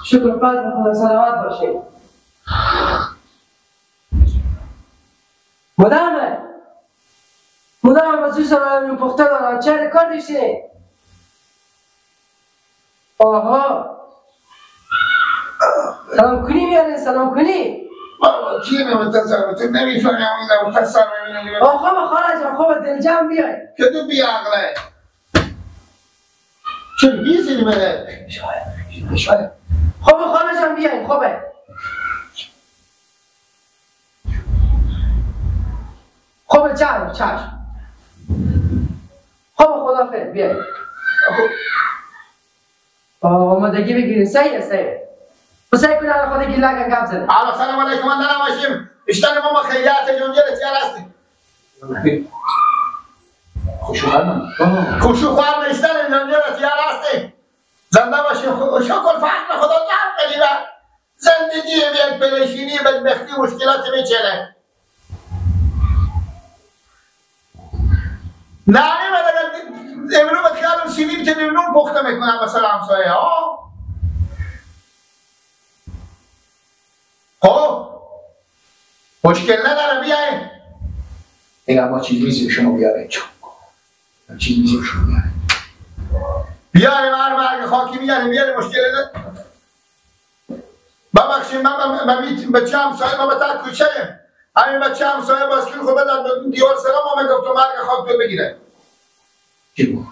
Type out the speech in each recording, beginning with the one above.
شکر فضل خدا سلامت باشه. مدامه مدامه بسوی سلام پخته دارم چه کار دیشتی؟ آها سلام کنی میاره سلام کنی؟ بابا کیه نمیتصر تو نمیفهمی اون متصر میبینم. آخه خاله جان خوب دلجم بیای که تو بیعقله چرا بیزینی منه؟ شاید خوب خاله جان بیاین خوبه. خوبه چشم چشم خوب خدافظ بیاین. آمادگی بگیرین صحیحه صحیحه. بسیار کنه الان خود گیلک گپ زده. الو سلام علیکم من نباشیم بیشتر ما با خیریت جون گرفت یار هستیم. خوشو خواهم بیشتر جون گرفت یار هستیم. زنده باشیم شکر فضل خدا در قلیبه زندگی یک پریشانی بدبختی مشکلات میچله. نه نه امروز به خیالم سیبیل که نون پخته میکنم مثلا همسایه ها. خب مشکل نداره بیاین. میگم ما چیز میزی شما بیاره چیز میزی شما بیاره بیاریم هر مرگ خاکی میاریم بیاریم مشکل نداره. ببخشید من بچه همسایه ما به تک کوچه همین بچه همسایه باسکیل خود بدن دیوار سلام ما میگفت تو مرگ خاک تو بگیره. چی بگم؟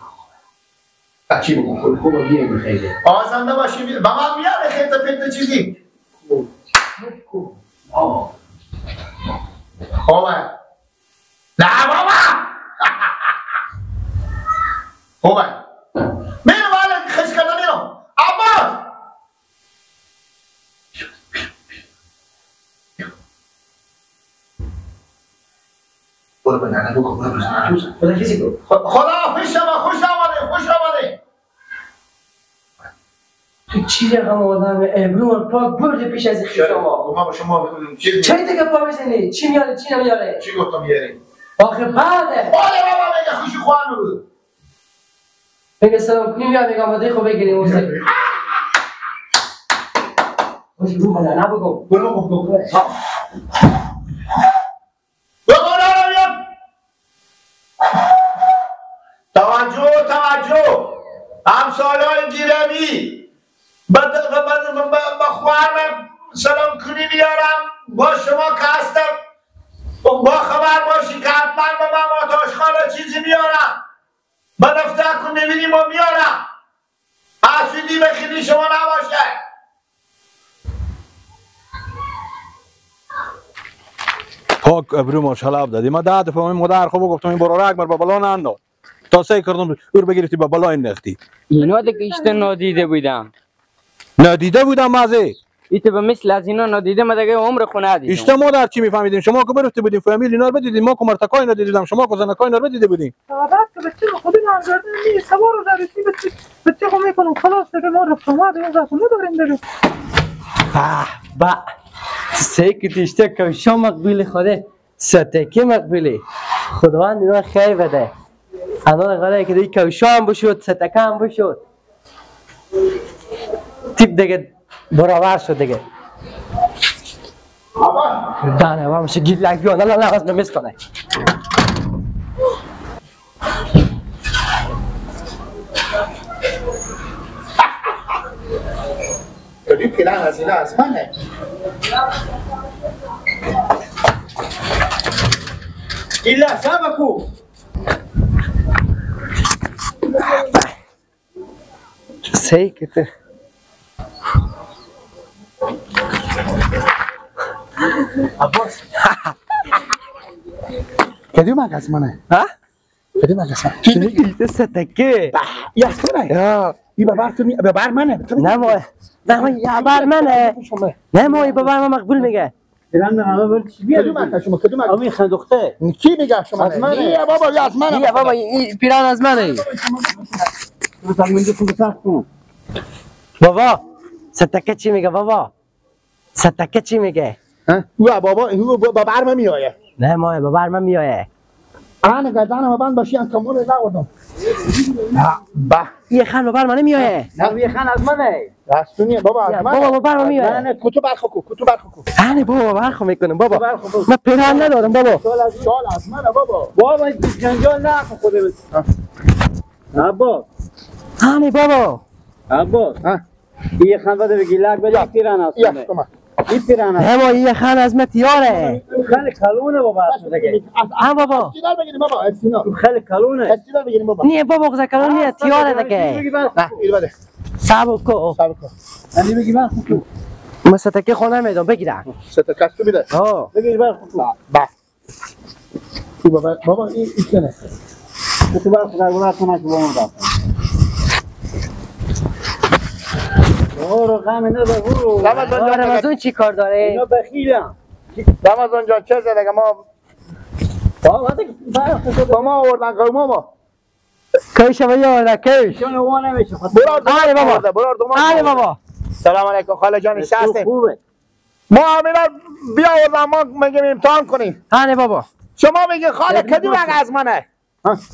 چی بگم؟ خوب بیاریم خیلی. آزنده باشیم به من میاره خیلی پیت چیزی. خوبه. نه بابا خوبه. میرم حالا خش کردم میرم. عباس برو به ننه بگو برو به ننه خدا کسی گفت خدا حافظ شما خوش آمده خوش آمده. تو چی رقم آدم ابرو پاک برده پیش از شما. ما با شما چی چه دیگه پا میزنی؟ چی میاره چی نمیاره؟ چی گفتم میاره؟ آخه بعده باله بابا میگه خوشی خوان بود. میگه سلام کنیم یا میگه آماده خو بگیریم اون باشه رو من نه بگو برو بگو توجه توجه همسایه‌های گیرمی با خواهرم سلام کنی میارم با شما که هستم با خبر باشی که حتما با من آتاشخاله چیزی میارم با دفتر کن میبینیم و میارم حسودی به خیلی شما نباشه. پاک ابرو ماشالله دادی ما ده دفعه مادر خوب گفتم این برو رگ بر بالا ننداز تا سعی کردم اور بگرفتی با بالای انداختی. اینا دیگه ایشته نادیده بودم. نادیده بودم مازه. ایت به مثل از اینا نادیده ما دیگه عمر خونه ندیدم. ایشته ما در چی میفهمیدیم؟ شما که برفته بودیم فامیل اینا رو بدیدیم ما که مرتکای اینا دیدیم شما که زنکای اینا رو بدیده بودیم. بعد که بچه خودی نانگردن نیست سوار رو درسی بچه خو میکنم خلاص دیگه ما رفت آمد اون زخم نداریم دیگه. به به سیک تیشته که شما مقبول خوده ستکی مقبولی خداوند اینا خیر بده. انا غره که دیگه کوشا هم بشد ستکه هم بشد تیپ دیگه برابر شد دیگه. دانه با میشه گیلک بیان نه نه از نمیز کنه. کدی پیران از اینا از منه. ایلا سبکو سیکته عباس کدی مگس منه؟ ها؟ کدی مگس منه؟ ایت ستکه یا منه ای ببر تو ببر منه نه ما نه ما یا بر منه نه ما ببر ما مقبول میگه. کدوم مگس شما کدوم مگس؟ امی خندخته کی میگه شما؟ از منه. نه بابا یا از منه. نه بابا این پیران از منه. بابا ستکه چی میگه بابا؟ ستکه چی میگه؟ ها؟ او بابا او بابر من میایه. نه ما بابر من میایه. انا گردنم بند باشی ان کمور نآوردم. با یه خان بر من میایه. نه یه خان از منه. راستونیه بابا از من. بابا بر من میایه. نه کتو برخو کو کتو برخو کو. نه بابا برخو میکنم بابا. من پیران ندارم بابا. سال از منه بابا. بابا جنجال نه خود عباس. نه بابا. عباس. یه خان بده بگی لک بده پیران از منه. این پیران از ما یه خان از من تیاره. خیلی کلونه بابا. ها بابا. استیلار بگیریم بابا استیلار. خیلی کلونه. استیلار بگیریم بابا. نه بابا خدا کلون نه تیاره دیگه. نه این بده. صبر کو. صبر کو. علی بگی بر خو. ما ستکه خونه میدم بگیرم. ستکه تو میده. ها. بگیر بر خو. با. تو بابا بابا این چنه. تو بر خو گناه کنه که بابا. برو غم ندار برو. رمضان چی کار داره؟ اینا بخیلن. رمضان جان چه زده ما با ما آوردن قوما ما. کیش ما آوردن کیش. چون وا نمیشه. آره بابا. آره بابا. سلام علیکم خاله جان نشستیم. خوبه. ما همینا بیا آوردن ما میگیم امتحان کنیم. آره بابا. شما میگی خاله کدوم از منه؟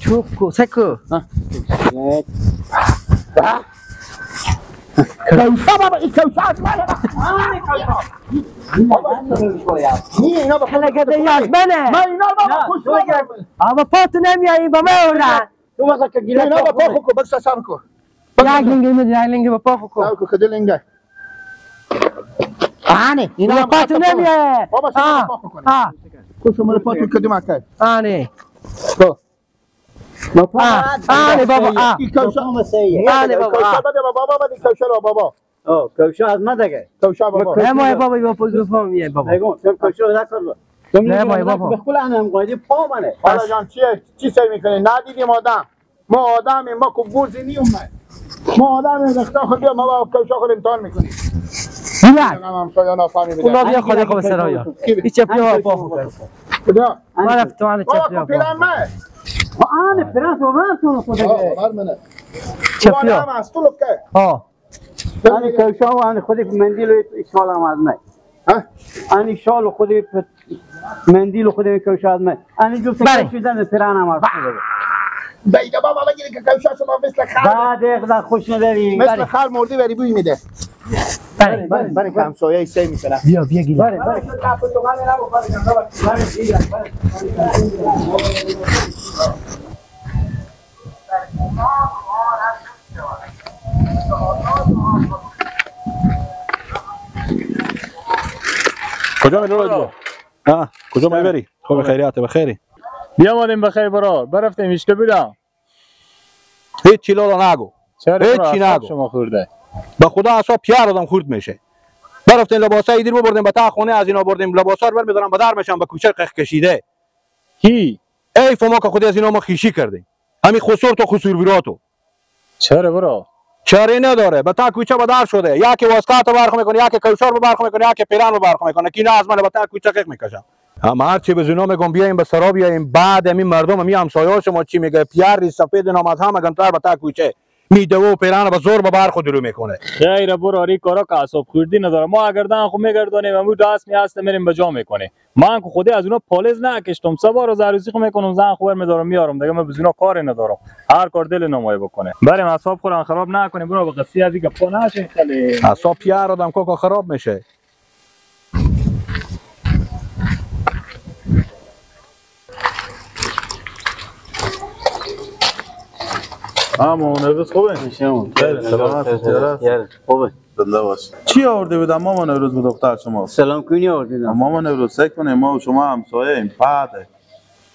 چوب کو سکو. کوشا بابا این کوشا از منه. اینا با خلقت از منه. من اینا بابا خوش ندارم. اما پاتو نمیایی با من آوردن. تو واسه که گیلک اینا با پا خو بس صبر کو. یک لنگه میدی یک لنگه با پا خو. صبر کو کدی لنگه. آنه اینا پاتو نمیایه. بابا شما پا خو کنه. کو شما پاتو کدی مکه. آنه. کو آنه بابا آ. آنه بابا. بابا بابا کوشا بابا. او کوشا از من دیگه. کوشا بابا. نه ما بابا بابا بابا میای بابا. میگم تو کوشا نکن. نه ما بابا. به خول انا قایدی پا منه. حالا جان چیه چی سعی میکنی؟ ندیدیم آدم. ما آدمیم ما کو گوزی نیم. ما آدمیم دستا خود بیا ما با کوشا خود امتحان میکنیم. اونا بیا خود خود سرایا. این چپلی پا خو. کجا؟ ما رفت تو چپلی. بابا پیران من. انا پیران تو من تو خود دیگه. منه. چپلی. از تو لکه. ها. انا کوشا و انا خودی مندیل و شال هم از من. ها؟ انا شال خودی مندیل خودی کوشا از من. انا جفت کوشیدن پیران هم از خود. بیده بابا بگیری که کوشا شما مثل خر. بعد اقدر خوش نداری. مثل خر مردی بری بوی میده. بله بله بله همسایه سه میکنه. بیا بیا گیل. بله بله. کجا میری راجو؟ ها کجا میبری؟ خب خیریت بخیری. بیامدیم بخیر برا برفتیم هیچ بودم. هیچ چی لالا نگو. هیچ چی نگو. شما خورده. به خدا اعصاب پیار آدم خورد میشه. برفتیم لباسای دیر بردیم به تا خونه از اینا بردیم لباسا رو برمی‌دارم به در میشم به کوچه قخ کشیده. کی؟ ای فما که خودی از اینا ما خیشی کردیم. همین خسور تو خسور براتو. چرا برا؟ چاره نداره به تا کوچه به در شده. یکی واسکات برخ میکنه، یکی کوشار برخ میکنه، یکی پیران برخ میکنه. کی نه از من به تا کوچه قخ میکشم. هم هر چی به زینا میگم بیایم به سرا بیایم بعد همین مردم همین همسایه‌ها شما چی میگه پیار سفید نام از هم گنتر به تا کوچه میده و پیران به زور به برخ درو میکنه. خیر براری کارا که اعصاب خوردی نداره. ما اگر دن خو میگردونیم امو دست می هست میریم به جا میکنه. من که خودی از اونا پالیز نکشتم سه روز عروسی خو میکنم زن خو میدارم میارم دیگه من به اونا کاری ندارم. هر کار دل نمای بکنه. بریم اعصاب خوران خراب نکنیم برو به قصه از دیگه پا نشین خیلی. اعصاب پیار آدم کوکا خراب میشه. اما نوروز خوبه؟ خیلی سلامت خوبه زنده باش. چی آورده بودم مامان نوروز به دختر شما؟ سلام کنی آوردم. مامان نوروز سعی کنه ما و شما همسایه ایم پاده.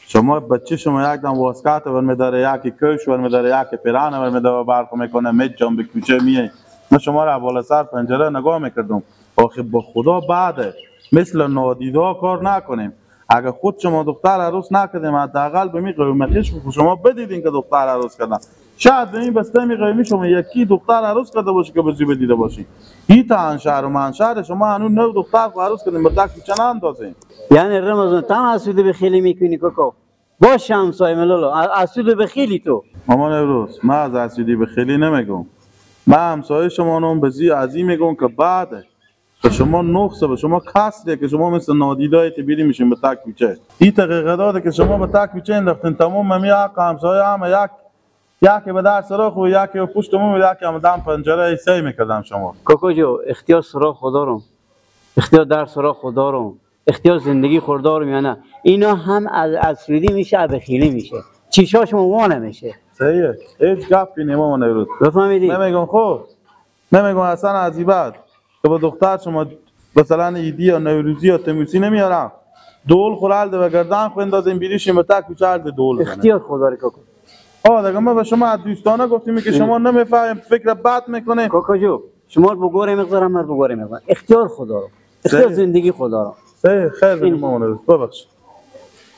شما بچه شما یک دم واسکات ور میداره یکی کش ور میداره یکی پیران ور میداره برق میکنه میجام به کوچه میای. من شما را بالا سر پنجره نگاه میکردم. آخه با خدا بعده مثل نادیدا کار نکنیم. اگه خود شما دختر عروس نکردیم حداقل به می قیمتش شما بدیدین که دختر عروس کردن. شاید به این بسته می قیمی شما یکی دختر عروس کرده باشه که بزی بدیده باشی. این تا انشهر و منشهر شما هنوز نو دختر خو عروس کردیم به تک کوچه اندازین. یعنی رمضان تام حسوده به خیلی میکنی کوکو. باش همسایه ملولو حسوده به خیلی تو. مامان نوروز من از حسودی به خیلی نمیگم. من همسایه شما نم بزی عظیم میگم که بعد به شما نقصه، به شما کسریه که شما مثل نادیدای تبیری میشین به تک کوچه. این دقیقه داده که شما به تک کوچه انداختین تمام می حق همسایه هم یک به در سراخ و یکی پشت مو یکی هم دم پنجره سی میکردم شما. کاکا جو اختیار سراغ خدا رو، اختیار در سراغ خدا رو، اختیار زندگی خوردارم یا نه، اینا هم از اسریدی میشه از بخیلی میشه، چیشاش ما نمیشه. صحیحه، هیچ گپی نیمون نمیرود. بفهمیدی؟ نمیگم خب، نمیگم اصلا از بعد که با دختر شما مثلا ایدی یا نوروزی یا تموسی نمیارم. دول خورالده و گردن خو اندازیم بیریشیم به تک کوچه دول. اختیار خدا رو کاکا. آه دیگه ما به شما دوستانه گفتیم که شما نمیفهمیم، فکر بد میکنه. کاکا جو شما رو بگوره میگذارم، من بگوره میگذارم. اختیار خدا رو، اختیار زندگی خدا رو. صحیح، خیر بده ما اون ببخش.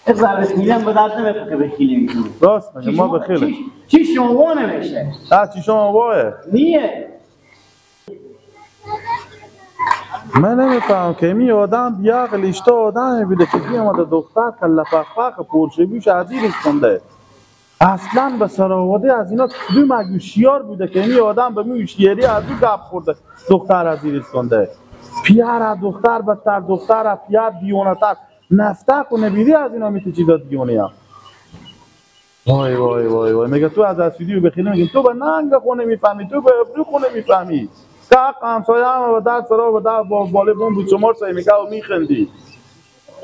اختیار بخیلم به درد نمیخوره که بخیلی میکنی. راست میگه ما بخیله. چی شما نمیشه؟ نه چی شما واه؟ نیه. من نمیفهمم که می آدم بیعقل اشتا آدم بیده که بیامده دختر کله پخ پخ پرشه بیش عزیز کنده. اصلا به سراواده از اینا کدوم اگوشیار بوده که این آدم به میوشیاری از او گپ خورده دختر از رسونده. پیر از دختر بدتر، دختر از پیر دیونه تر، نفتک و نبیری از اینا میته چیزا دیونه هم. وای وای وای وای میگه تو از اسودی و بخیلی میگه تو به ننگ خونه میفهمی، تو به ابرو خونه میفهمی. که حق همسایه هم و در سرا و در بالای بوم بود شما سعی میگه و میخندی.